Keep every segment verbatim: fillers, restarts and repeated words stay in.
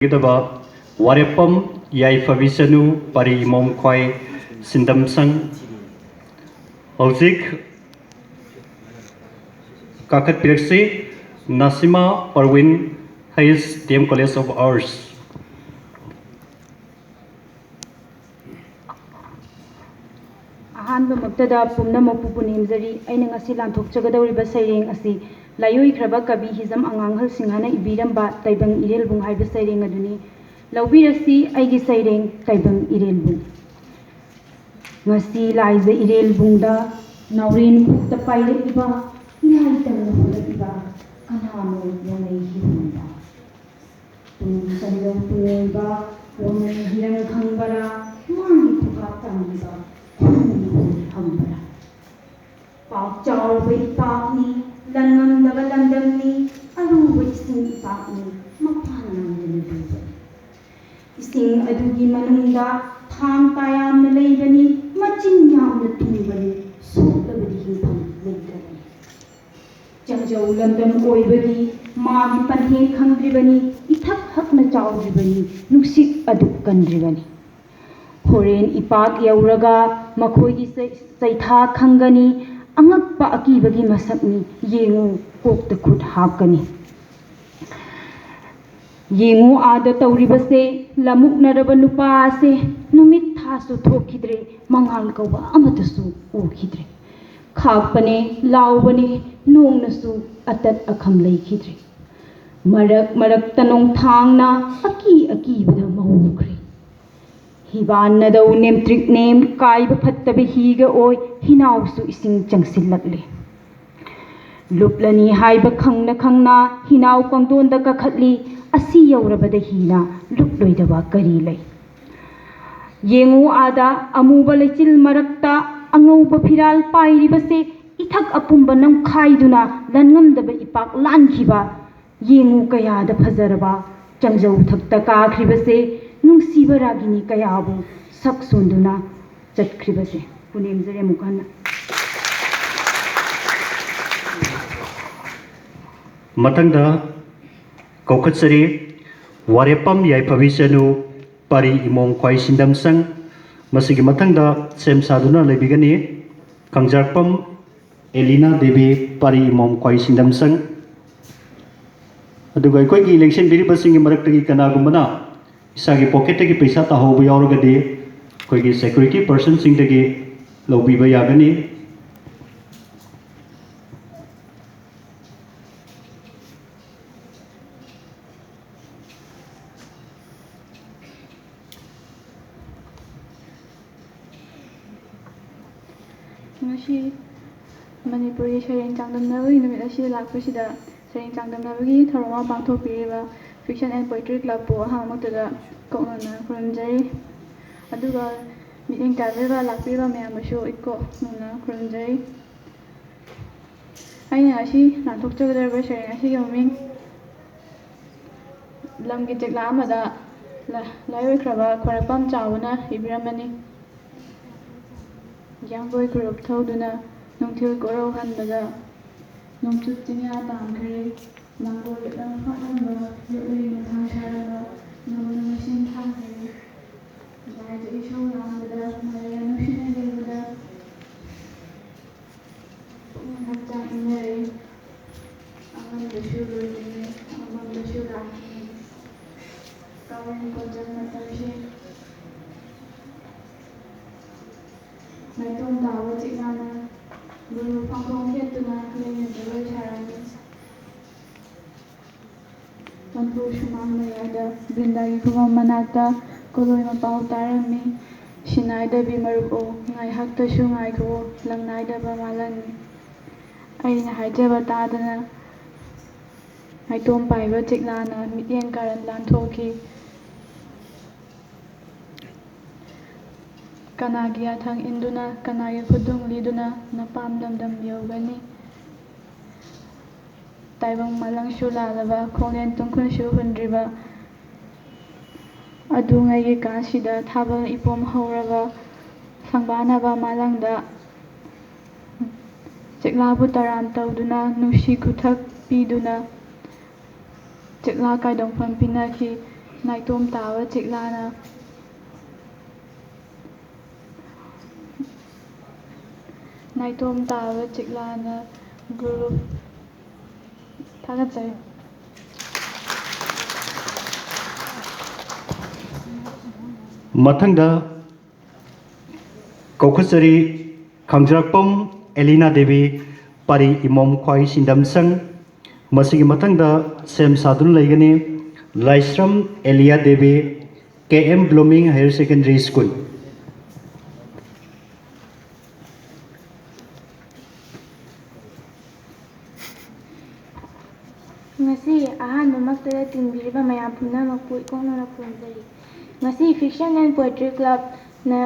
ꯒꯗꯕ ꯋꯥꯔꯦꯞꯐꯝ ꯌꯥꯏꯐꯕꯤꯁꯅꯨ ꯄꯔꯤ ꯃꯣꯝꯈ꯭ꯋꯥꯏ ꯁꯤꯟꯗꯝꯁꯪ꯫ ꯍꯧꯖꯤꯛ ꯀꯥꯈꯠꯄꯤꯔꯛꯁꯤ, ꯅꯥꯁꯤꯃꯥ ꯄꯔꯋꯤꯟ, ꯍꯩꯁ D M College of Arts꯫ ꯑꯍꯥꯟꯕꯃꯛꯇꯗ ꯄꯨꯝꯅꯃꯛꯄꯨ ꯄꯨꯅꯦꯝꯖꯔꯤ꯫ ꯑꯩꯅ ꯉꯁꯤ ꯂꯥꯟꯊꯣꯛꯆꯒꯗꯧꯔꯤꯕ ꯁꯩꯔꯦꯡ ꯑꯁꯤ ꯂꯥꯏꯑꯣꯏꯈ꯭ꯔꯕ ꯀꯕꯤ ꯍꯤꯖꯝ ꯑꯉꯥꯡꯍꯜ ꯁꯤꯡꯍꯅ ꯏꯕꯤꯔꯝꯕ ꯇꯥꯏꯕꯪ ꯏꯔꯦꯜꯕꯨꯡ ꯍꯥꯏꯕ ꯁꯩꯔꯦꯡ ꯑꯗꯨꯅꯤ꯫ ꯂꯧꯕꯤꯔꯁꯤ ꯑꯩꯒꯤ ꯁꯩꯔꯦꯡ ꯇꯥꯏꯕꯪ ꯏꯔꯦꯜꯕꯨꯡ꯫ ꯉꯁꯤ ꯂꯥꯏꯖ ꯏꯔꯦꯜꯕꯨꯡꯗ ꯅꯥꯎꯔꯦꯟ ꯈꯨꯠꯇ ꯄꯥꯏꯔꯛꯏꯕ ꯏꯔꯥꯏ ꯇꯝꯅ ꯍꯧꯔꯛꯏꯕ ꯀꯅꯥꯅꯣ ꯋꯥꯉꯩ ꯍꯤꯔꯝꯗ? ꯇꯨꯡ ꯆꯪꯖꯧ ꯇꯨꯡꯑꯣꯏꯕ ꯋꯥꯉꯩ ꯍꯤꯔꯝ ꯈꯪꯕꯔꯥ? ꯃꯥꯒꯤ ꯈꯨꯍꯥꯠ ꯇꯝꯂꯤꯕ ꯈꯨꯅꯨꯡ ꯍꯨꯏ ꯍꯪꯕꯔꯥ? ꯄꯥꯛ ꯆꯥꯎꯔꯕ ꯏꯄꯥꯛꯅꯤ, ꯂꯟꯉꯝꯗꯕ ꯂꯟꯗꯝꯅꯤ, ꯑꯔꯨꯕ ꯏꯁꯤꯡ ꯏꯄꯥꯛꯅꯤ, ꯃꯄꯥꯟ ꯅꯥꯏꯗꯅ ꯂꯩꯕꯅꯤ꯫ ꯏꯁꯤꯡ ꯑꯗꯨꯒꯤ ꯃꯅꯨꯡꯗ ꯊꯥꯡ ꯇꯥ ꯌꯥꯝꯅ ꯂꯩꯕꯅꯤ, ꯃꯆꯤꯟ ꯌꯥꯝꯅ ꯇꯨꯝꯕꯅꯤ, ꯁꯣꯛꯂꯕꯗꯤ ꯍꯤꯡꯐꯝ ꯂꯩꯇꯕꯅꯤ꯫ ꯆꯪꯖꯧ ꯂꯝꯗꯝ ꯑꯣꯏꯕꯒꯤ ꯃꯥꯒꯤ ꯄꯟꯊꯦꯡ ꯈꯪꯗ꯭ꯔꯤꯕꯅꯤ, ꯏꯊꯛ ꯍꯛꯅ ꯆꯥꯎꯗ꯭ꯔꯤꯕꯅꯤ, ꯅꯨꯡꯁꯤꯠ ꯑꯗꯨ ꯀꯟꯗ꯭ꯔꯤꯕꯅꯤ꯫ ꯍꯣꯔꯦꯟ ꯏꯄꯥꯛ ꯌꯧꯔꯒ ꯃꯈꯣꯏꯒꯤ ꯆꯩ-, ꯆꯩꯊꯥ ꯈꯪꯒꯅꯤ, ꯑꯉꯛꯄ ꯑꯀꯤꯕꯒꯤ ꯃꯁꯛꯅꯤ, ꯌꯦꯡꯉꯨ, ꯀꯣꯛꯇ ꯈꯨꯠ ꯍꯥꯞꯀꯅꯤ꯫ ꯌꯦꯡꯉꯨ ꯑꯥꯗ ꯇꯧꯔꯤꯕꯁꯦ, ꯂꯃꯨꯛꯅꯔꯕ ꯅꯨꯄꯥ ꯑꯁꯦ ꯅꯨꯃꯤꯠ ꯊꯥꯁꯨ ꯊꯣꯛꯈꯤꯗ꯭ꯔꯦ, ꯃꯉꯥꯜ ꯀꯧꯕ ꯑꯃꯠꯇꯁꯨ ꯎꯈꯤꯗ꯭ꯔꯦ꯫ ꯈꯥꯛꯄꯅꯦ, ꯂꯥꯎꯕꯅꯦ, ꯅꯣꯡꯅꯁꯨ ꯑꯇꯠ ꯑꯈꯝ ꯂꯩꯈꯤꯗ꯭ꯔꯦ꯫ ꯃꯔꯛ ꯃꯔꯛꯇ ꯅꯣꯡꯊꯥꯡꯅ ꯑꯀꯤ ꯑꯀꯤꯕꯗ ꯃꯍꯨꯈ꯭ꯔꯦ꯫ ꯍꯤꯕꯥꯟꯅꯗꯧ ꯅꯦꯝꯇ꯭ꯔꯤꯛ ꯅꯦꯝ ꯀꯥꯏꯕ ꯐꯠꯇꯕ ꯍꯤꯒ ꯑꯣꯏ ꯍꯤꯅꯥꯎꯁꯨ ꯏꯁꯤꯡ ꯆꯪꯁꯤꯜꯂꯛꯂꯦ꯫ ꯂꯨꯞꯂꯅꯤ ꯍꯥꯏꯕ ꯈꯪꯅ ꯈꯪꯅ ꯍꯤꯅꯥꯎ ꯀꯥꯡꯗꯣꯟꯗ ꯀꯥꯈꯠꯂꯤ꯫ ꯑꯁꯤ ꯌꯧꯔꯕꯗ ꯍꯤꯅ ꯂꯨꯞꯂꯣꯏꯗꯕ ꯀꯔꯤ ꯂꯩ? ꯌꯦꯡꯉꯨ ꯑꯥꯗ ꯑꯃꯨꯕ ꯂꯩꯆꯤꯜ ꯃꯔꯛꯇ ꯑꯉꯧꯕ ꯐꯤꯔꯥꯜ ꯄꯥꯏꯔꯤꯕꯁꯦ ꯏꯊꯛ ꯑꯄꯨꯝꯕ ꯅꯝꯈꯥꯏꯗꯨꯅ ꯂꯟꯉꯝꯗꯕ ꯏꯄꯥꯛ ꯂꯥꯟꯈꯤꯕ꯫ ꯌꯦꯡꯉꯨ ꯀꯌꯥꯗ ꯐꯖꯔꯕ ꯆꯪꯖꯧ ꯊꯛꯇ ꯀꯥꯈ꯭ꯔꯤꯕꯁꯦ ꯅꯨꯡꯁꯤꯕ ꯔꯥꯒꯤꯅꯤ ꯀꯌꯥꯕꯨ ꯁꯛ ꯁꯣꯟꯗꯨꯅ ꯆꯠꯈ꯭ꯔꯤꯕꯁꯦ꯫ ꯄꯨꯅꯦꯝꯖꯔꯦ ꯑꯃꯨꯛ ꯍꯟꯅ꯫ ꯃꯊꯪꯗ ꯀꯧꯈꯠꯆꯔꯤ ꯋꯥꯔꯦꯞꯄꯝ ꯌꯥꯏꯐꯕꯤ ꯆꯅꯨ, ꯄꯥꯔꯤ ꯏꯃꯣꯝ ꯈ꯭ꯋꯥꯏ ꯁꯤꯟꯗꯝꯁꯪ꯫ ꯃꯁꯤꯒꯤ ꯃꯊꯪꯗ ꯁꯦꯝ ꯁꯥꯗꯨꯅ ꯂꯩꯕꯤꯒꯅꯤ ꯈꯪꯖꯥꯔꯄꯝ ꯑꯦꯂꯤꯅꯥ ꯗꯦꯕꯤ, ꯄꯥꯔꯤ ꯏꯃꯣꯝ ꯈ꯭ꯋꯥꯏ ꯁꯤꯟꯗꯝꯁꯪ꯫ ꯑꯗꯨꯒ ꯑꯩꯈꯣꯏꯒꯤ ꯂꯦꯡꯁꯤꯟꯕꯤꯔꯤꯕꯁꯤꯡꯒꯤ ꯃꯔꯛꯇꯒꯤ ꯀꯅꯥꯒꯨꯝꯕꯅ ꯏꯁꯥꯒꯤ ꯄꯣꯀꯦꯠꯇꯒꯤ ꯄꯩꯁꯥ ꯇꯥꯍꯧꯕ ꯌꯥꯎꯔꯒꯗꯤ, ꯑꯩꯈꯣꯏꯒꯤ ꯁꯦꯀ꯭ꯌꯨꯔꯤꯇꯤ ꯄꯔꯁꯟꯁꯤꯡꯗꯒꯤ ꯂꯧꯕꯤꯕ ꯌꯥꯒꯅꯤ꯫ ꯉꯁꯤ ꯃꯅꯤꯄꯨꯔꯒꯤ ꯁꯩꯔꯦꯡ ꯆꯥꯡꯗꯝꯅꯕꯒꯤ ꯅꯨꯃꯤꯠ ꯑꯁꯤꯗ ꯂꯥꯛꯄꯁꯤꯗ, ꯁꯩꯔꯦꯡ ꯆꯥꯡꯗꯝꯅꯕꯒꯤ ꯊꯧꯔꯝ ꯑꯃ ꯄꯥꯡꯊꯣꯛꯄꯤꯔꯤꯕ Fiction and Poetry Clubꯄꯨ ꯑꯍꯥꯟꯕꯃꯛꯇꯗ ꯀꯣꯛꯅꯅ ꯈꯨꯔꯨꯝꯖꯔꯤ꯫ ꯑꯗꯨꯒ ꯃꯤꯠꯌꯦꯡ ꯇꯥꯕꯤꯔꯒ ꯂꯥꯛꯄꯤꯔꯤꯕ ꯃꯌꯥꯝꯕꯨꯁꯨ ꯏꯀꯣꯛ ꯅꯧꯅ ꯈꯨꯔꯨꯝꯖꯔꯤ꯫ ꯑꯩꯅ ꯉꯁꯤ ꯂꯥꯟꯊꯣꯛꯆꯒꯗꯧꯔꯤꯕ ꯁꯩꯔꯦꯡ ꯑꯁꯤꯒꯤ ꯃꯃꯤꯡ "ꯂꯝꯒꯤ ꯆꯦꯛꯂꯥ ꯑꯃꯗ" ꯂ-, ꯂꯥꯏꯑꯣꯏꯈ꯭ꯔꯕ ꯈ꯭ꯋꯥꯏꯔꯥꯛꯄꯝ ꯆꯥꯎꯕꯅ ꯏꯕꯤꯔꯝꯕꯅꯤ꯫ ꯌꯥꯡꯒꯣꯏ ꯈꯨꯔꯨꯞ ꯊꯧꯗꯨꯅ ꯅꯨꯡꯊꯤꯜ ꯀꯣꯔꯧꯍꯟꯕꯗ, ꯅꯣꯡꯆꯨꯞ ꯆꯤꯡꯌꯥ ꯇꯥꯡꯈ꯭ꯔꯦ꯫ ꯂꯥꯡꯒꯣꯜ ꯏꯂꯝ ꯐꯥꯠꯂꯝꯕ, ꯌꯣꯠꯂꯩ ꯃꯊꯥ ꯁꯥꯔꯕ, ꯅꯣꯡꯅ ꯃꯁꯤꯡ ꯊꯥꯈ꯭ꯔꯦ꯫ ꯂꯥꯏꯗ ꯏꯁꯧ ꯂꯥꯡꯕꯗ, ꯃꯔꯩꯅ ꯅꯨꯡꯁꯤꯅ ꯌꯦꯡꯕꯗ, ꯄꯨꯛꯅꯤꯡ ꯍꯛꯆꯥꯡ ꯏꯪꯅꯔꯦ꯫ ꯑꯉꯟꯕꯁꯨ ꯂꯣꯏꯅꯤꯡꯉꯦ, ꯑꯃꯝꯕꯁꯨ ꯂꯥꯛꯅꯤꯡꯉꯦ꯫ ꯀꯥꯂꯦꯟ ꯀꯣꯟꯖꯪ ꯃꯇꯝꯁꯦ, ꯅꯥꯏꯇꯣꯝ ꯇꯥꯕ ꯆꯤꯛꯅꯥꯅ ꯒꯨꯔꯨ ꯐꯥꯡꯈꯣꯡ ꯈꯦꯠꯇꯨꯅ ꯂꯦꯡꯅ ꯖꯒꯣꯏ ꯁꯥꯔꯝꯃꯤ꯫ ꯑꯣꯟꯊꯣꯛ ꯁꯨꯃꯥꯡ ꯃꯌꯥꯏꯗ ꯕ꯭ꯔꯤꯟꯗꯥꯒꯤ ꯈꯨꯕꯝ ꯃꯅꯥꯛꯇ ꯀꯣꯂꯣꯏ ꯃꯄꯥꯎ ꯇꯥꯔꯝꯃꯤ꯫ "ꯁꯤꯟꯅꯥꯏꯗꯕꯤ ꯃꯔꯨꯞ ꯑꯣ, ꯉꯥꯏꯍꯥꯛꯇꯁꯨ ꯉꯥꯏꯈꯣ, ꯂꯪꯅꯥꯏꯗꯕ ꯃꯥꯂꯪꯅꯤ꯫" ꯑꯩꯅ ꯍꯥꯏꯖꯕ ꯇꯥꯗꯅ ꯅꯥꯏꯇꯣꯝ ꯄꯥꯏꯕ ꯆꯤꯛꯂꯥꯅ ꯃꯤꯠꯌꯦꯡ ꯀꯥꯔꯟ ꯂꯥꯟꯊꯣꯛꯈꯤ꯫ ꯀꯅꯥꯒꯤ ꯌꯥꯊꯪ ꯏꯟꯗꯨꯅ, ꯀꯅꯥꯒꯤ ꯈꯨꯗꯨꯡ ꯂꯤꯗꯨꯅ ꯅꯄꯥꯝ ꯂꯝꯗꯝ ꯌꯧꯒꯅꯤ? ꯇꯥꯏꯕꯪ ꯃꯥꯂꯪꯁꯨ ꯂꯥꯜꯂꯕ, ꯈꯣꯡꯂꯦꯟ ꯇꯨꯡꯈꯨꯜꯁꯨ ꯍꯨꯟꯗ꯭ꯔꯤꯕ ꯑꯗꯨꯉꯩꯒꯤ ꯀꯥꯟꯁꯤꯗ, ꯊꯥꯕꯜ ꯏꯄꯣꯝ ꯍꯧꯔꯕ ꯁꯪꯕꯥꯅꯕ ꯃꯥꯂꯪꯗ, ꯆꯦꯛꯂꯥꯕꯨ ꯇꯔꯥꯝ ꯇꯧꯗꯨꯅ, ꯅꯨꯡꯁꯤ ꯈꯨꯊꯛ ꯄꯤꯗꯨꯅ, ꯆꯤꯛꯂꯥ ꯀꯥꯏꯗꯣꯡꯐꯝ ꯄꯤꯅꯈꯤ꯫ ꯅꯥꯏꯇꯣꯝ ꯇꯥꯕ ꯆꯤꯛꯂꯥꯅ ꯅꯥꯏꯇꯣꯝ ꯇꯥꯕ ꯆꯤꯛꯂꯥꯅ ꯒꯨꯔꯨ ꯊꯥꯒꯠꯆꯔꯤ꯫ ꯃꯊꯪꯗ ꯀꯧꯈꯠꯆꯔꯤ ꯈꯥꯡꯖꯔꯥꯛꯄꯝ ꯑꯦꯂꯤꯅꯥ ꯗꯦꯕꯤ, ꯄꯥꯔꯤ ꯏꯃꯣꯝ ꯈ꯭ꯋꯥꯏ ꯁꯤꯟꯗꯝ ꯁꯪ꯫ ꯃꯁꯤꯒꯤ ꯃꯊꯪꯗ ꯁꯦꯝ ꯁꯥꯗꯨꯅ ꯂꯩꯒꯅꯤ Laishram Aliya Devi, K M blooming higher secondary school. ꯉꯁꯤ ꯑꯍꯥꯟꯕꯃꯛꯇꯗ ꯇꯤꯟꯕꯤꯔꯤꯕ ꯃꯌꯥꯝ ꯄꯨꯝꯅꯃꯛꯄꯨ ꯏꯀꯣꯛꯅꯅ ꯈꯨꯔꯨꯝꯖꯔꯤ꯫ ꯉꯁꯤ Fiction and Poetry Clubꯅ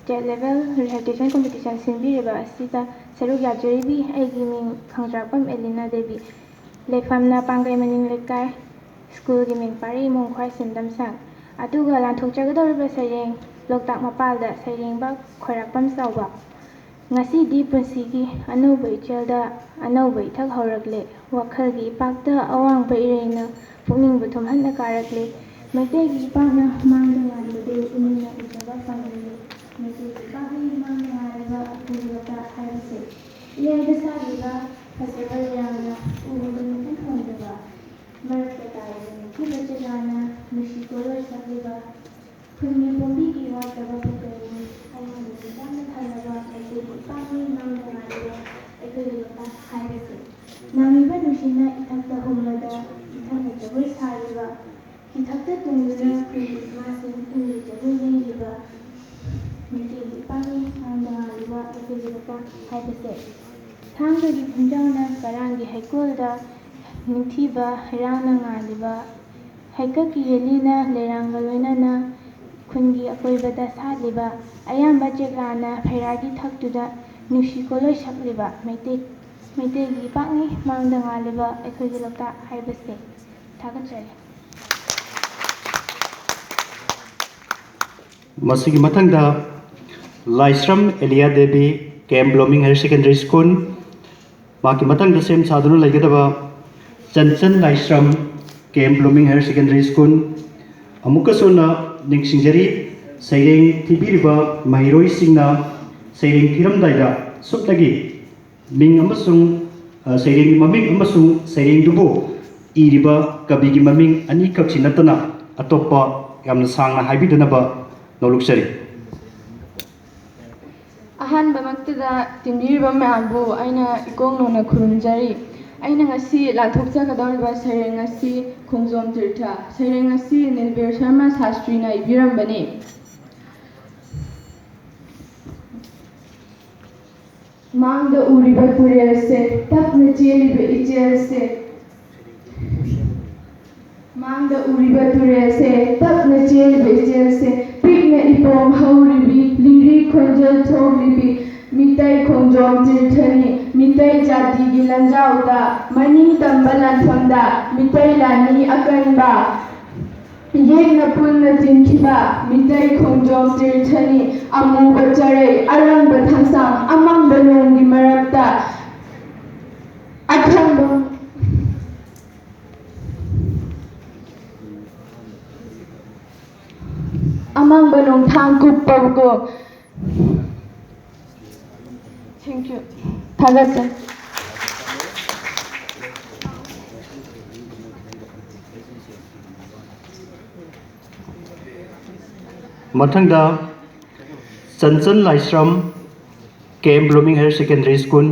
State Level Recitation Competition ꯁꯤꯟꯕꯤꯔꯤꯕ ꯑꯁꯤꯗ ꯁꯔꯨꯛ ꯌꯥꯖꯔꯤꯕꯤ ꯑꯩꯒꯤ ꯃꯤꯡ ꯈꯥꯡꯖꯔꯥꯛꯄꯝ ꯑꯦꯂꯤꯅꯥ ꯗꯦꯕꯤ꯫ ꯂꯩꯐꯝꯅ ꯄꯥꯡꯒꯩ ꯃꯅꯤꯡ ꯂꯩꯀꯥꯏ, ꯁ꯭ꯀꯨꯜꯒꯤ ꯃꯤꯡ ꯄꯥꯔꯤ ꯏꯃꯣꯝ ꯈ꯭ꯋꯥꯏ ꯁꯤꯟꯗꯝ ꯁꯪ꯫ ꯑꯗꯨꯒ ꯂꯥꯟꯊꯣꯛꯆꯒꯗꯧꯔꯤꯕ ꯁꯩꯔꯦꯡ ꯂꯣꯛꯇꯥꯛ ꯃꯄꯥꯜꯗ ꯁꯩꯔꯦꯡꯕ ꯈꯣꯏꯔꯥꯛꯄꯝ ꯆꯥꯎꯕ꯫ ꯉꯁꯤꯗꯤ ꯄꯨꯟꯁꯤꯒꯤ ꯑꯅꯧꯕ ꯏꯆꯦꯜꯗ ꯑꯅꯧꯕ ꯏꯊꯛ ꯍꯧꯔꯛꯂꯦ꯫ ꯋꯥꯈꯜꯒꯤ ꯏꯄꯥꯛꯇ ꯑꯋꯥꯡꯕ ꯏꯔꯩꯅ ꯄꯨꯛꯅꯤꯡꯕꯨ ꯊꯨꯝꯍꯠꯅ ꯀꯥꯔꯛꯂꯦ꯫ ꯃꯩꯇꯩꯒꯤ ꯏꯄꯥꯛꯅ ꯃꯥꯡꯗ ꯉꯥꯟꯕꯗꯨ ꯏꯃꯤꯠꯅ ꯎꯖꯕ ꯐꯪꯂꯦ꯫ ꯃꯩꯇꯩꯒꯤ ꯏꯄꯥꯛꯅ ꯃꯥꯡꯗ ꯉꯥꯜꯂꯤꯕ ꯑꯩꯈꯣꯏꯒꯤ ꯂꯣꯛꯇꯥꯛ ꯍꯥꯏꯕꯁꯦ꯫ ꯏꯌꯥꯏꯗ ꯁꯥꯠꯂꯤꯕ ꯐꯖꯕ ꯂꯩꯔꯥꯡꯅ ꯎꯕꯗ ꯃꯤꯠꯇ ꯊꯣꯡꯗꯕ, ꯃꯔꯛꯇ ꯇꯥꯔꯤꯕ ꯅꯤꯡꯊꯤꯕ ꯆꯦꯛꯂꯥꯅ ꯅꯨꯡꯁꯤ ꯀꯣꯜꯂꯣꯏ ꯁꯛꯂꯤꯕ, ꯈꯨꯟꯒꯤ ꯄꯣꯝꯕꯤꯒꯤ ꯋꯥꯠꯇꯕ ꯄꯨꯀꯩꯅꯤ꯫ ꯑꯌꯥꯝꯕ ꯃꯤꯆꯝꯅ ꯊꯜꯂꯕ ꯃꯩꯇꯩꯒꯤ ꯏꯄꯥꯛꯅꯤ ꯃꯥꯡꯗ ꯉꯥꯜꯂꯤꯕ ꯑꯩꯈꯣꯏꯒꯤ ꯂꯣꯛꯇꯥꯛ ꯍꯥꯏꯕꯁꯦ꯫ ꯅꯥꯃꯤꯕ ꯅꯨꯡꯁꯤꯠꯅ ꯏꯊꯛꯇ ꯍꯨꯝꯂꯗ ꯏꯊꯛꯅ ꯖꯒꯣꯏ ꯁꯥꯔꯤꯕ, ꯏꯊꯛꯇ ꯇꯣꯡꯗꯨꯅ ꯈꯨꯟꯒꯤ ꯏꯃꯥꯁꯤꯡ ꯏꯪꯅ ꯖꯒꯣꯏ ꯂꯦꯡꯂꯤꯕ ꯃꯩꯇꯩꯒꯤ ꯏꯄꯥꯛꯅꯤ ꯃꯥꯡꯗ ꯉꯥꯜꯂꯤꯕ ꯑꯩꯈꯣꯏꯒꯤ ꯂꯣꯛꯇꯥꯛ ꯍꯥꯏꯕꯁꯦ꯫ ꯊꯥꯡꯒꯒꯤ ꯈꯨꯟꯖꯥꯎꯅ ꯀꯔꯥꯡꯒꯤ ꯍꯩꯀꯣꯜꯗ ꯅꯤꯡꯊꯤꯕ ꯍꯩꯔꯥꯡꯅ ꯉꯥꯜꯂꯤꯕ, ꯍꯩꯀꯛꯀꯤ ꯌꯦꯜꯂꯤꯅ ꯂꯩꯔꯥꯡꯒ ꯂꯣꯏꯅꯅ ꯈꯨꯟꯒꯤ ꯑꯀꯣꯏꯕꯗ ꯁꯥꯠꯂꯤꯕ ꯑꯌꯥꯝꯕ ꯆꯦꯛꯂꯥꯅ ꯐꯩꯔꯥꯒꯤ ꯊꯛꯇꯨꯗ ꯅꯨꯡꯁꯤ ꯀꯣꯜꯂꯣꯏ ꯁꯛꯂꯤꯕ ꯃꯩꯇꯩ, ꯃꯩꯇꯩꯒꯤ ꯏꯄꯥꯛꯅꯤ ꯃꯥꯡꯗ ꯉꯥꯜꯂꯤꯕ ꯑꯩꯈꯣꯏꯒꯤ ꯂꯣꯛꯇꯥꯛ ꯍꯥꯏꯕꯁꯦ꯫ ꯊꯥꯒꯠꯆꯔꯤ꯫ ꯃꯁꯤꯒꯤ ꯃꯊꯪꯗ Laishram Aliya Devi, K M blooming higher secondary school. ꯃꯍꯥꯛꯀꯤ ꯃꯊꯪꯗ ꯁꯦꯝ ꯁꯥꯗꯨꯅ ꯂꯩꯒꯗꯕ Chanchan Laishram, K M blooming higher secondary school. ꯑꯃꯨꯛꯀꯁꯨ ꯍꯟꯅ ꯅꯤꯡꯁꯤꯡꯖꯔꯤ, ꯁꯩꯔꯦꯡ ꯊꯤꯕꯤꯔꯤꯕ ꯃꯍꯩꯔꯣꯏꯁꯤꯡꯅ ꯁꯩꯔꯦꯡ ꯊꯤꯔꯝꯗꯥꯏꯗ ꯁꯨꯞꯅꯒꯤ ꯃꯤꯡ ꯑꯃꯁꯨꯡ, ꯑ, ꯁꯩꯔꯦꯡꯒꯤ ꯃꯃꯤꯡ ꯑꯃꯁꯨꯡ ꯁꯩꯔꯦꯡꯗꯨꯕꯨ ꯏꯔꯤꯕ ꯀꯕꯤꯒꯤ ꯃꯃꯤꯡ ꯑꯅꯤꯈꯛꯁꯤ ꯅꯠꯇꯅ ꯑꯇꯣꯞꯄ ꯌꯥꯝꯅ ꯁꯥꯡꯅ ꯍꯥꯏꯕꯤꯗꯅꯕ ꯅꯣꯂꯨꯛꯆꯔꯤ꯫ ꯑꯍꯥꯟꯕꯃꯛꯇꯗ ꯇꯤꯟꯕꯤꯔꯤꯕ ꯃꯌꯥꯝꯕꯨ ꯑꯩꯅ ꯏꯀꯣꯛ ꯅꯧꯅ ꯈꯨꯔꯨꯝꯖꯔꯤ꯫ ꯑꯩꯅ ꯉꯁꯤ ꯂꯥꯎꯊꯣꯛꯆꯒꯗꯧꯔꯤꯕ ꯁꯩꯔꯦꯡ ꯑꯁꯤ ꯈꯣꯡꯖꯣꯝ ꯇꯤꯔꯊ꯫ ꯁꯩꯔꯦꯡ ꯑꯁꯤ ꯅꯤꯜꯕꯤꯔ ꯁꯔꯃ ꯁꯥꯁꯇ꯭ꯔꯤꯅ ꯏꯕꯤꯔꯝꯕꯅꯤ꯫ ꯃꯥꯡꯗ ꯎꯔꯤꯕ ꯇꯨꯔꯦꯜꯁꯦ, ꯇꯞꯅ ꯆꯦꯜꯂꯤꯕ ꯏꯆꯦꯜꯁꯦ, ꯃꯥꯡꯗ ꯎꯔꯤꯕ ꯇꯨꯔꯦꯜꯁꯦ, ꯇꯞꯅ ꯆꯦꯜꯂꯤꯕ ꯏꯆꯦꯜꯁꯦ, ꯄꯤꯛꯅ ꯏꯄꯣꯝ ꯍꯧꯔꯤꯕꯤ, ꯂꯤꯔꯤ ꯈꯣꯟꯖꯦꯜ ꯊꯣꯛꯂꯤꯕꯤ, ꯃꯤꯇꯩ ꯈꯣꯡꯖꯣꯝ ꯇꯤꯔꯊꯅꯤ꯫ ꯃꯤꯇꯩ ꯖꯥꯇꯤꯒꯤ ꯂꯟꯖꯥꯎꯗ, ꯃꯅꯤꯡ ꯇꯝꯕ ꯂꯥꯟꯐꯝꯗ, ꯃꯤꯇꯩ ꯂꯥꯟꯃꯤ ꯑꯀꯟꯕ, ꯌꯦꯛꯅ ꯄꯨꯟꯅ ꯇꯤꯟꯈꯤꯕ, ꯃꯤꯇꯩ ꯈꯣꯡꯖꯣꯝ ꯇꯤꯔꯊꯅꯤ꯫ ꯑꯃꯨꯕ ꯆꯔꯩ, ꯑꯔꯪꯕ ꯊꯥꯡꯁꯥꯡ, ꯑꯃꯝꯕ ꯅꯣꯡꯒꯤ ꯃꯔꯛꯇ, ꯑꯈꯪꯕ ꯑꯃꯥꯡꯕ ꯅꯣꯡꯊꯥꯡ ꯀꯨꯞꯄꯕꯒꯨꯝ꯫ Thank you. ꯊꯥꯒꯠꯆꯔꯤ꯫ ꯃꯊꯪꯗ Chanchan Laishram, K M blooming higher secondary school.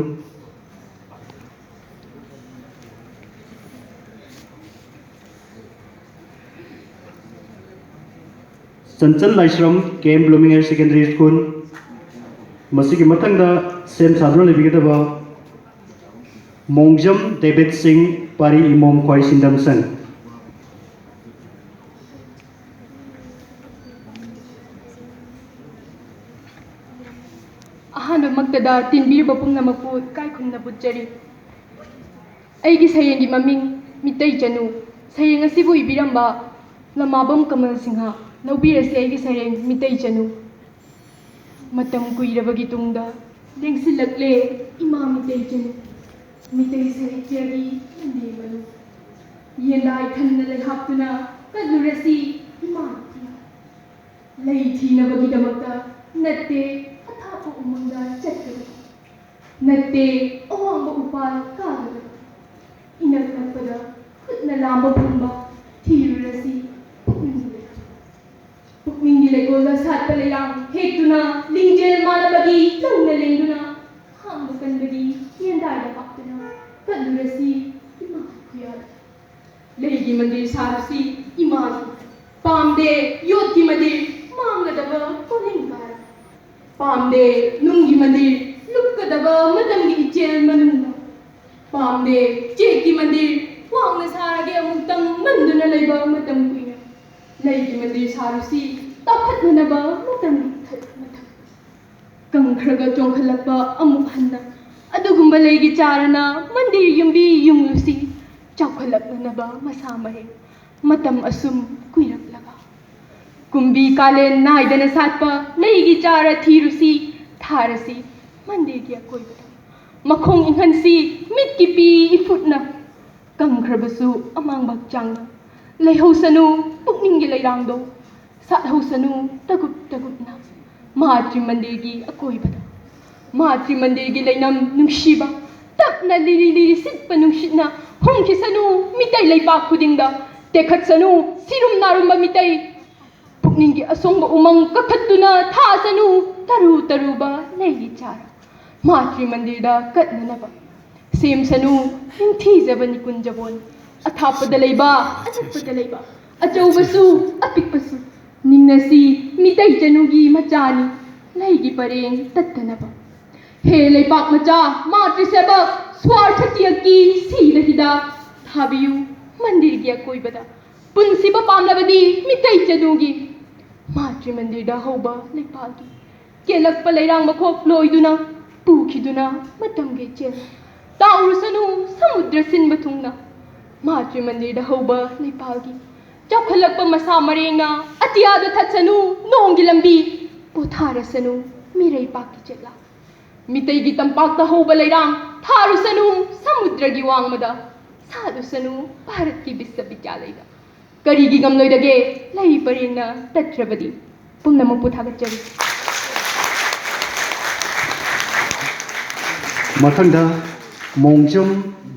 Chanchan Laishram, K M blooming higher secondary school. ꯃꯁꯤꯒꯤ ꯃꯊꯪꯗ ꯁꯦꯝ ꯁꯥꯗꯨꯅ ꯂꯩꯕꯤꯒꯗꯕ ꯃꯣꯡꯖꯝ ꯗꯦꯕꯤꯠ ꯁꯤꯡ, ꯄꯥꯔꯤ ꯏꯃꯣꯝ ꯈ꯭ꯋꯥꯏ ꯁꯤꯟꯗꯝ ꯁꯪ꯫ ꯑꯍꯥꯟꯕꯃꯛꯇꯗ ꯇꯤꯟꯕꯤꯔꯤꯕ ꯄꯨꯝꯅꯃꯛꯄꯨ ꯏꯀꯥꯏ ꯈꯨꯝꯅꯕ ꯎꯠꯆꯔꯤ꯫ ꯑꯩꯒꯤ ꯁꯩꯔꯦꯡꯒꯤ ꯃꯃꯤꯡ ꯃꯤꯇꯩ ꯆꯅꯨ꯫ ꯁꯩꯔꯦꯡ ꯑꯁꯤꯕꯨ ꯏꯕꯤꯔꯝꯕ ꯂꯃꯥꯕꯝ ꯀꯃꯜ ꯁꯤꯡꯍ꯫ ꯂꯧꯕꯤꯔꯁꯤ ꯑꯩꯒꯤ ꯁꯩꯔꯦꯡ ꯃꯤꯇꯩ ꯆꯅꯨ꯫ ꯃꯇꯝ ꯀꯨꯏꯔꯕꯒꯤ ꯇꯨꯡꯗ ꯂꯦꯡꯁꯤꯜꯂꯛꯂꯦ ꯏꯃꯥ ꯃꯤꯇꯩ ꯆꯅꯨ꯫ ꯃꯤꯇꯩ ꯁꯥꯍꯤꯇ꯭ꯌꯒꯤ ꯂꯝꯕꯤ ꯃꯅꯨꯡ꯫ ꯌꯦꯟꯗꯥꯏ ꯊꯟꯅ ꯂꯩꯍꯥꯛꯇꯨꯅ ꯀꯠꯂꯨꯔꯁꯤ ꯏꯃꯥ ꯏꯄꯥ꯫ ꯂꯩ ꯊꯤꯅꯕꯒꯤꯗꯃꯛꯇ ꯅꯠꯇꯦ ꯑꯊꯥꯞꯄ ꯎꯃꯪꯗ ꯆꯠꯀꯗꯕ, ꯅꯠꯇꯦ ꯑꯋꯥꯡꯕ ꯎꯄꯥꯜ ꯀꯥꯒꯗꯕ, ꯏꯅꯛ ꯅꯛꯄꯗ ꯈꯨꯠꯅ ꯂꯥꯝꯕ ꯐꯪꯕ ꯊꯤꯔꯨꯔꯁꯤ ꯄꯨꯛꯅꯤꯡꯒꯤ ꯂꯩꯀꯣꯜ꯫ ꯄꯨꯛꯅꯤꯡꯒꯤ ꯂꯩꯀꯣꯜꯗ ꯁꯥꯠꯄ ꯂꯩꯔꯥꯡ ꯍꯦꯛꯇꯨꯅ, ꯂꯤꯡꯖꯦꯜ ꯃꯥꯟꯅꯕꯒꯤ ꯂꯧꯅ ꯂꯦꯡꯗꯨꯅ, ꯈꯥꯡꯕ ꯀꯟꯕꯒꯤ ꯌꯦꯟꯗꯥꯏꯗ ꯄꯥꯛꯇꯨꯅ ꯀꯠꯂꯨꯔꯁꯤ ꯏꯃꯥ ꯈꯨꯌꯥꯗ꯫ ꯂꯩꯒꯤ ꯃꯟꯗꯤꯔ ꯁꯥꯔꯨꯁꯤ ꯏꯃꯥꯒꯤ꯫ ꯄꯥꯝꯗꯦ ꯌꯣꯠꯀꯤ ꯃꯟꯗꯤꯔ ꯃꯥꯡꯒꯗꯕ ꯀꯣꯂꯤꯡ ꯀꯥꯔ꯫ ꯄꯥꯝꯗꯦ ꯅꯨꯡꯒꯤ ꯃꯟꯗꯤꯔ ꯂꯨꯞꯀꯗꯕ ꯃꯇꯝꯒꯤ ꯏꯆꯦꯜ ꯃꯅꯨꯡꯗ꯫ ꯄꯥꯝꯗꯦ ꯆꯦꯛꯀꯤ ꯃꯟꯗꯤꯔ ꯋꯥꯡꯅ ꯁꯥꯔꯒꯦ ꯑꯃꯨꯛꯇꯪ ꯃꯟꯗꯨꯅ ꯂꯩꯕ ꯃꯇꯝ ꯀꯨꯏꯅ꯫ ꯂꯩꯒꯤ ꯃꯟꯗꯤꯔ ꯁꯥꯔꯨꯁꯤ ꯇꯥꯎꯈꯠꯅꯅꯕ ꯃꯇꯝꯒꯤ ꯏꯊꯛ ꯃꯊꯛ꯫ ꯀꯪꯈ꯭ꯔꯒ ꯆꯣꯡꯈꯠꯂꯛꯄ ꯑꯃꯨꯛ ꯍꯟꯅ ꯑꯗꯨꯒꯨꯝꯕ ꯂꯩꯒꯤ ꯆꯥꯔꯅ ꯃꯟꯗꯤꯔ ꯌꯨꯝꯕꯤ ꯌꯨꯡꯂꯨꯁꯤ ꯆꯥꯎꯈꯠꯂꯛꯅꯅꯕ ꯃꯁꯥ ꯃꯔꯦꯡ꯫ ꯃꯇꯝ ꯑꯁꯨꯝ ꯀꯨꯏꯔꯛꯂꯒ ꯀꯨꯝꯕꯤ ꯀꯥꯂꯦꯟ ꯅꯥꯏꯗꯅ ꯁꯥꯠꯄ ꯂꯩꯒꯤ ꯆꯥꯔ ꯊꯤꯔꯨꯁꯤ ꯊꯥꯔꯁꯤ ꯃꯟꯗꯤꯔꯒꯤ ꯑꯀꯣꯏꯕꯗ꯫ ꯃꯈꯣꯡ ꯏꯪꯍꯟꯁꯤ ꯃꯤꯠꯀꯤ ꯄꯤ ꯏꯐꯨꯠꯅ꯫ ꯀꯪꯈ꯭ꯔꯕꯁꯨ ꯑꯃꯥꯡꯕ ꯍꯛꯆꯥꯡꯅ ꯂꯩꯍꯧꯁꯅꯨ ꯄꯨꯛꯅꯤꯡꯒꯤ ꯂꯩꯔꯥꯡꯗꯣ꯫ ꯁꯥꯠꯍꯧꯁꯅꯨ ꯇꯒꯨꯞ ꯇꯒꯨꯞꯅ ꯃꯍꯥꯇ꯭ꯔꯤ ꯃꯟꯗꯤꯔꯒꯤ ꯑꯀꯣꯏꯕꯗ꯫ ꯃꯍꯥꯇ꯭ꯔꯤ ꯃꯟꯗꯤꯔꯒꯤ ꯂꯩꯅꯝ ꯅꯨꯡꯁꯤꯕ ꯇꯞꯅ ꯂꯤꯔꯤ ꯂꯤꯔꯤ ꯁꯤꯠꯄ ꯅꯨꯡꯁꯤꯠꯅ ꯍꯨꯝꯈꯤꯁꯅꯨ ꯃꯤꯇꯩ ꯂꯩꯄꯥꯛ ꯈꯨꯗꯤꯡꯗ꯫ ꯇꯦꯛꯈꯠꯁꯅꯨ ꯁꯤꯔꯨꯝ ꯅꯥꯔꯨꯝꯕ ꯃꯤꯇꯩ ꯄꯨꯛꯅꯤꯡꯒꯤ ꯑꯁꯣꯡꯕ ꯎꯃꯪ ꯀꯛꯊꯠꯇꯨꯅ ꯊꯥꯁꯅꯨ ꯇꯔꯨ ꯇꯔꯨꯕ ꯂꯩꯒꯤ ꯆꯥꯔ꯫ ꯃꯍꯥꯇ꯭ꯔꯤ ꯃꯟꯗꯤꯔꯗ ꯀꯠꯅꯅꯕ ꯁꯦꯝꯁꯅꯨ ꯅꯤꯡꯊꯤꯖꯕ ꯅꯤꯀꯨꯟꯖꯕꯣꯟ꯫ ꯑꯊꯥꯞꯄꯗ ꯂꯩꯕ ꯑꯅꯛꯄꯗ ꯂꯩꯕ ꯑꯆꯧꯕꯁꯨ ꯑꯄꯤꯛꯄꯁꯨ ꯅꯤꯡꯅꯁꯤ ꯃꯤꯇꯩ ꯆꯅꯨꯒꯤ ꯃꯆꯥꯅꯤ ꯂꯩꯒꯤ ꯄꯔꯦꯡ ꯇꯠꯇꯅꯕ꯫ ꯍꯦ ꯂꯩꯄꯥꯛ ꯃꯆꯥ ꯃꯥꯇ꯭ꯔꯤ ꯁꯦꯕꯛ ꯁ꯭ꯋꯥꯔꯊ ꯇꯤꯌꯛꯀꯤ ꯁꯤꯗ ꯍꯤꯗꯥꯛ ꯊꯥꯕꯤꯌꯨ ꯃꯟꯗꯤꯔꯒꯤ ꯑꯀꯣꯏꯕꯗ꯫ ꯄꯨꯟꯁꯤꯕ ꯄꯥꯝꯂꯕꯗꯤ ꯃꯤꯇꯩ ꯆꯅꯨꯒꯤ ꯃꯥꯇ꯭ꯔꯤ ꯃꯟꯗꯤꯔꯗ ꯍꯧꯕ ꯂꯩꯄꯥꯛꯀꯤ ꯀꯦꯜꯂꯛꯄ ꯂꯩꯔꯥꯡ ꯃꯈꯣꯛ ꯂꯣꯏꯗꯨꯅ ꯄꯨꯈꯤꯗꯨꯅ ꯃꯇꯝꯒꯤ ꯏꯆꯦꯜ ꯇꯥꯎꯔꯨꯁꯅꯨ ꯁꯃꯨꯗ꯭ꯔ ꯁꯤꯟꯕ ꯊꯨꯡꯅ꯫ ꯃꯥꯇ꯭ꯔꯤ ꯃꯟꯗꯤꯔꯗ ꯍꯧꯕ ꯂꯩꯄꯥꯛꯀꯤ ꯆꯥꯎꯈꯠꯂꯛꯄ ꯃꯁꯥ ꯃꯔꯦꯡꯅ ꯑꯇꯤꯌꯥꯗ ꯊꯠꯁꯅꯨ ꯅꯣꯡꯒꯤ ꯂꯝꯕꯤ ꯄꯣꯊꯥꯔꯁꯅꯨ ꯃꯤꯔꯩꯄꯥꯛꯀꯤ ꯆꯦꯛꯂꯥ꯫ ꯃꯤꯇꯩꯒꯤ ꯇꯝꯄꯥꯛꯇ ꯍꯧꯕ ꯂꯩꯔꯥꯡ ꯊꯥꯔꯨꯁꯅꯨ ꯁꯃꯨꯗ꯭ꯔꯒꯤ ꯋꯥꯡꯃꯗ꯫ ꯁꯥꯠꯂꯨꯁꯅꯨ ꯚꯥꯔꯠꯀꯤ ꯕꯤꯁ꯭ꯋꯕꯤꯗ꯭ꯌꯥꯂꯌꯗ꯫ ꯀꯔꯤꯒꯤ ꯉꯝꯂꯣꯏꯗꯒꯦ? ꯂꯩ ꯄꯔꯦꯡꯅ ꯇꯠꯇ꯭ꯔꯕꯗꯤ꯫ ꯄꯨꯝꯅꯃꯛꯄꯨ ꯊꯥꯒꯠꯆꯔꯤ꯫ ꯃꯊꯪꯗ ꯃꯣꯡꯖꯝ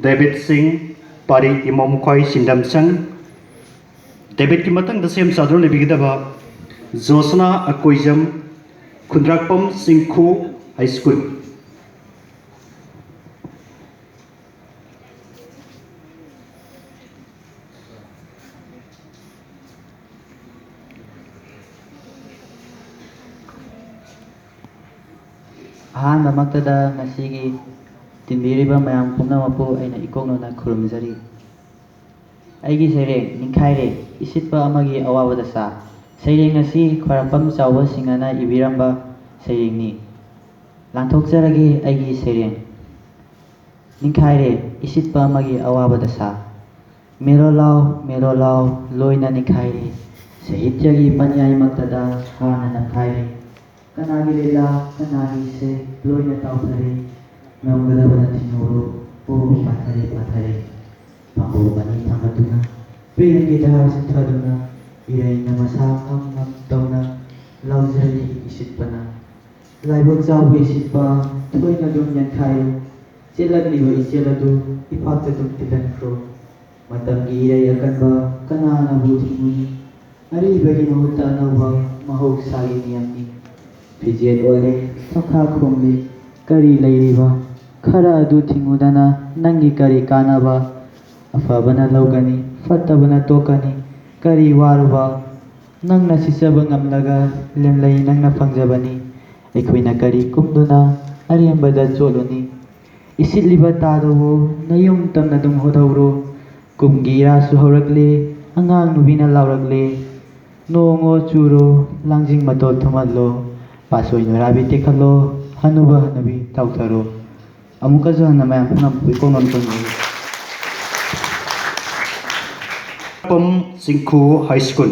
ꯗꯦꯕꯤꯠ ꯁꯤꯡ, ꯄꯥꯔꯤ ꯏꯃꯣꯝꯈꯣꯏ ꯁꯤꯟꯗꯝꯁꯪ꯫ ꯗꯦꯕꯤꯠꯀꯤ ꯃꯊꯪꯗ ꯁꯦꯝ ꯁꯥꯗꯨꯅ ꯂꯩꯕꯤꯒꯗꯕ ꯖꯣꯁꯅꯥ ꯑꯀꯣꯏꯖꯝ, ꯈꯨꯟꯗ꯭ꯔꯥꯛꯄꯝ ꯆꯤꯡꯈꯨ ꯍꯥꯏ ꯁ꯭ꯀꯨꯜ꯫ ꯑꯍꯥꯟꯕꯃꯛꯇꯗ ꯉꯁꯤꯒꯤ ꯇꯤꯟꯕꯤꯔꯤꯕ ꯃꯌꯥꯝ ꯄꯨꯝꯅꯃꯛꯄꯨ ꯑꯩꯅ ꯏꯀꯣꯛꯅꯅ ꯈꯨꯔꯨꯝꯖꯔꯤ꯫ ꯑꯩꯒꯤ ꯁꯩꯔꯦꯡ ꯅꯤꯡꯈꯥꯏꯔꯦ, ꯏꯁꯤꯠꯄ ꯑꯃꯒꯤ ꯑꯋꯥꯕ ꯗꯁꯥ꯫ ꯁꯩꯔꯦꯡ ꯑꯁꯤ ꯈ꯭ꯋꯥꯏꯔꯥꯛꯄꯝ ꯆꯥꯎꯕ ꯁꯤꯡꯍꯅ ꯏꯕꯤꯔꯝꯕ ꯁꯩꯔꯦꯡꯅꯤ꯫ ꯂꯥꯟꯊꯣꯛꯆꯔꯒꯦ ꯑꯩꯒꯤ ꯁꯩꯔꯦꯡ꯫ ꯅꯤꯡꯈꯥꯏꯔꯦ, ꯏꯁꯤꯠꯄ ꯑꯃꯒꯤ ꯑꯋꯥꯕ ꯗꯁꯥ꯫ ꯃꯦꯂꯣ ꯂꯥꯎ, ꯃꯦꯂꯣ ꯂꯥꯎ, ꯂꯣꯏꯅ ꯅꯤꯡꯈꯥꯏꯔꯦ꯫ ꯁꯥꯍꯤꯇ꯭ꯌꯒꯤ ꯄꯟꯌꯥꯏꯃꯛꯇꯗ ꯍꯥꯟꯅ ꯅꯝꯈꯥꯏꯔꯦ꯫ ꯀꯅꯥꯒꯤ ꯂꯤꯂꯥ, ꯀꯅꯥꯒꯤ ꯏꯁꯩ, ꯂꯣꯏꯅ ꯇꯥꯎꯊꯔꯦ꯫ ꯉꯝꯒꯗꯕꯅ ꯊꯤꯡꯍꯧꯔꯣ, ꯑꯣ ꯄꯥꯊꯔꯦ, ꯄꯥꯊꯔꯦ꯫ ꯄꯥꯝꯕꯣꯝ ꯑꯅꯤ ꯊꯥꯡꯒꯠꯇꯨꯅ, ꯄ꯭ꯔꯦꯝꯒꯤ ꯙꯥꯔ ꯆꯤꯊꯗꯨꯅ, ꯏꯔꯩꯅ ꯃꯁꯥ ꯉꯝ ꯉꯝ ꯇꯧꯅ, ꯂꯥꯎꯖꯔꯤ ꯏꯁꯤꯠꯄꯅ꯫ ꯂꯥꯏꯕꯛ ꯆꯥꯎꯕ ꯏꯁꯤꯠꯄ, ꯊꯣꯏꯅ ꯑꯗꯨꯝ ꯌꯥꯟꯈꯥꯏꯌꯨ꯫ ꯆꯦꯜꯂꯛꯂꯤꯕ ꯏꯆꯦꯜ ꯑꯗꯨ ꯏꯄꯥꯛꯇ ꯑꯗꯨꯝ ꯇꯤꯜꯍꯟꯈ꯭ꯔꯣ꯫ ꯃꯇꯝꯒꯤ ꯏꯔꯩ ꯑꯀꯟꯕ ꯀꯅꯥꯅꯕꯨ ꯊꯤꯡꯉꯨꯅꯤ? ꯑꯔꯤꯕꯒꯤ ꯃꯍꯨꯠꯇ ꯑꯅꯧꯕ ꯃꯍꯧꯁꯥꯒꯤ ꯅꯤꯌꯝꯅꯤ꯫ ꯐꯤꯖꯦꯠ ꯑꯣꯜꯂꯦ, ꯊꯣꯛꯈꯥ ꯈꯣꯡꯂꯦ, ꯀꯔꯤ ꯂꯩꯔꯤꯕ? ꯈꯔ ꯑꯗꯨ ꯊꯤꯡꯉꯨꯗꯅ ꯅꯪꯒꯤ ꯀꯔꯤ ꯀꯥꯟꯅꯕ? ꯑꯐꯕꯅ ꯂꯧꯒꯅꯤ, ꯐꯠꯇꯕꯅ ꯇꯣꯛꯀꯅꯤ, ꯀꯔꯤ ꯋꯥꯔꯨꯕ? ꯅꯪꯅ ꯁꯤꯠꯆꯕ ꯉꯝꯂꯒ ꯂꯦꯝꯂꯩ ꯅꯪꯅ ꯐꯪꯖꯕꯅꯤ꯫ ꯑꯩꯈꯣꯏꯅ ꯀꯔꯤ ꯀꯨꯝꯗꯨꯅ ꯑꯔꯦꯝꯕꯗ ꯆꯣꯠꯂꯨꯅꯤ? ꯏꯁꯤꯠꯂꯤꯕ ꯇꯥꯗꯨꯕꯨ ꯅꯌꯨꯝ ꯇꯝꯅ ꯑꯗꯨꯝ ꯍꯨꯠꯍꯧꯔꯣ꯫ ꯀꯨꯝꯒꯤ ꯏꯔꯥꯁꯨ ꯍꯧꯔꯛꯂꯦ, ꯑꯉꯥꯡ ꯅꯨꯕꯤꯅ ꯂꯥꯎꯔꯛꯂꯦ꯫ ꯅꯣꯡꯉꯣ ꯆꯨꯔꯣ, ꯂꯥꯡꯖꯤꯡ ꯃꯇꯣꯜ ꯊꯨꯝꯍꯜꯂꯣ, ꯄꯥꯠꯁꯣꯏ ꯅꯨꯔꯥꯕꯤ ꯇꯦꯛꯍꯜꯂꯣ, ꯍꯅꯨꯕ ꯍꯅꯨꯕꯤ ꯇꯥꯎꯊꯔꯣ꯫ ꯑꯃꯨꯛꯀꯁꯨ ꯍꯟꯅ ꯃꯌꯥꯝ ꯄꯨꯝꯅꯃꯛꯄꯨ ꯏꯀꯣꯛ ꯅꯣꯟ ꯈꯨꯔꯨꯝꯖꯔꯤ꯫ Pump ꯆꯤꯡꯈꯨ high school.